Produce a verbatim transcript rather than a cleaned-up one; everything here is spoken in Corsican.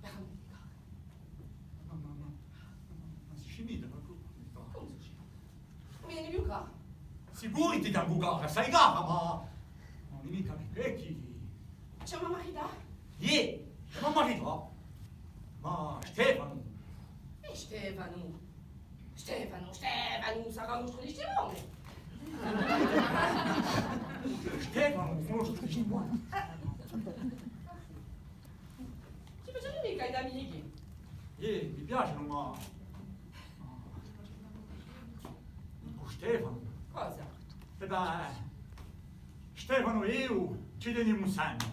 Veramente cara. Ma, ma, ma, ma, ma sì scimita, ma cu-, cumu sì scimita? Ùn veni più cara. Sicuru ti tengu cara, assai cara, ma ùn hè micca per quessa chì... Ci emu à marità? Iè, ci emu à marità. Ma Stefanu. È Stefanu? Stefanu, Stefanu, sarà u nostru testimone. Stefanu, u nostru testimone. Chì Piacenu, ma, ma cù Stefanu. Cosa? Eh bè, Stefanu è eiu ci tenimu sempre.